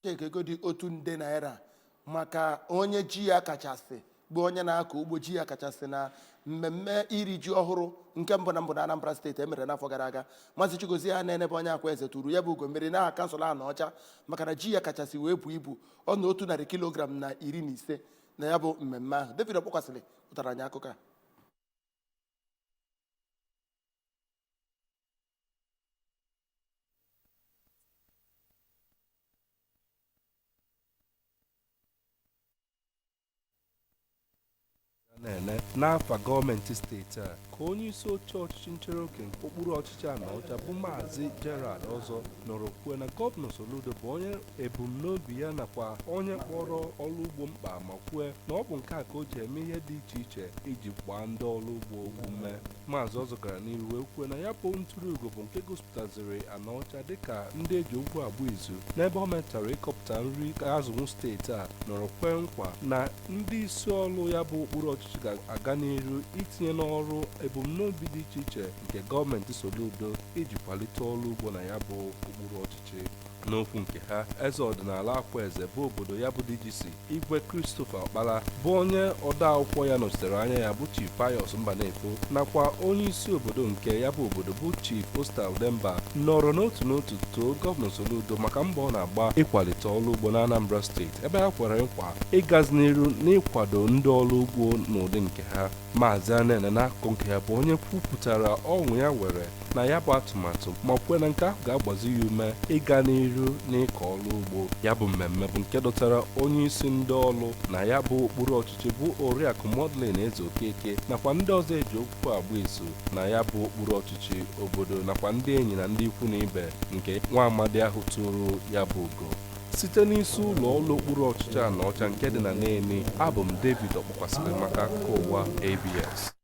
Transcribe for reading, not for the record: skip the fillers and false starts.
Cheque ego dị ₦1 nde maka onye ji ya kachasị, bụ onye na-akọ ugbo ji ya kachasị na mmemme iri ji ọhụrụ nke mbụ na mbụ na Anambra Steeti emere n'afọ gara aga. Maazị Chigozie Anene bụ onye Akwaeze tụrụ ya bụ ugo mmeri n'aha kansụl Anaọcha maka na ji ya kachasị wee buo ibu, ọ na 115 kilogram na ya bụ mmemme ahụ. David Ọkpọkwasịrị pụtara anyị akụkọ a. Na-ene n'afa gọọmenti steeti a ka onye isi oche ọchịchị nchere oge nke okpuru ọchịchị Anaọcha bụ Maazị Gerald Ọzọ nọrọ kwuo na Gọvanọ Soludo bụ onye ebumnobi ya nakwa onye kpọrọ ọrụ ugbo mkpa, ma kwue na ọ bụ nke a ka o ji eme ihe dị iche iche iji gbaa ndị ọrụ ugbo ume. Maazị Ọzọ gara n'ihu wee kwuo na ya bụ ntụrụ ugo bụ nke gosipụtaziri Anaọcha dịka ndị eji okwu agba izu n'ebe ọ metụtara ịkọpụta nri azụnwụ steeti a, nọrọ kwee nkwa na ndị isi ọrụ ya bụ okpuru ọchịchị ga-aga n'iru itinye n'ọrụ ebumnobi dị iche iche nke gọọmenti Soludo iji kwalite ọrụ ugbo na ya bụ okpuru ọchịchị. N'okwu nke ha, eze ọdịnala Akwaeze bụ obodo ya bụ DGC, Igwe Christopher Ọkpala, bụ onye odeakwụkwọ ya nọchitere anya ya bụ Chief Pius Mbanefo, nakwa onye isi obodo nke ya bụ obodo bụ Chief Osita Udemba, nọrọ n'otu n'otu too Gọvanọ Soludo maka mbọ ọ na-agba ịkwalite ọrụ ugbo na Anambra Steeti, ebe ha kwere nkwa ịgazi n'iru n'ịkwado ndị ọrụ ugbo n'ụdị nke ha. Maazị Anene n'akụkụ nke ya bụ onye kwupụtara ọṅụ ya were na ya bụ atụmatụ, ma kwue na nke ahụ ga-agbazi ya ume ịga n'iru n'ịkọ ọrụ ugbo. Ya bụ mmemme bụ nke dọtara onye isi ndị ọrụ na ya bụ okpuru ọchịchị bụ Oriakụ Modlin Eze Okeke, nakwa ndị ọzọ eji okwu agba izu na ya bụ okpuru ọchịchị obodo, nakwa ndị enyi na ndị ikwu na ibe nke nwa amadi ahụ tụrụ ya bụ ugo. Site n'isi ụlọ ọrụ okpuru ọchịchị Anaọcha nke dị na Neni, abụ m David Ọkpọkwasịrị maka akụkọ ụwa ABS.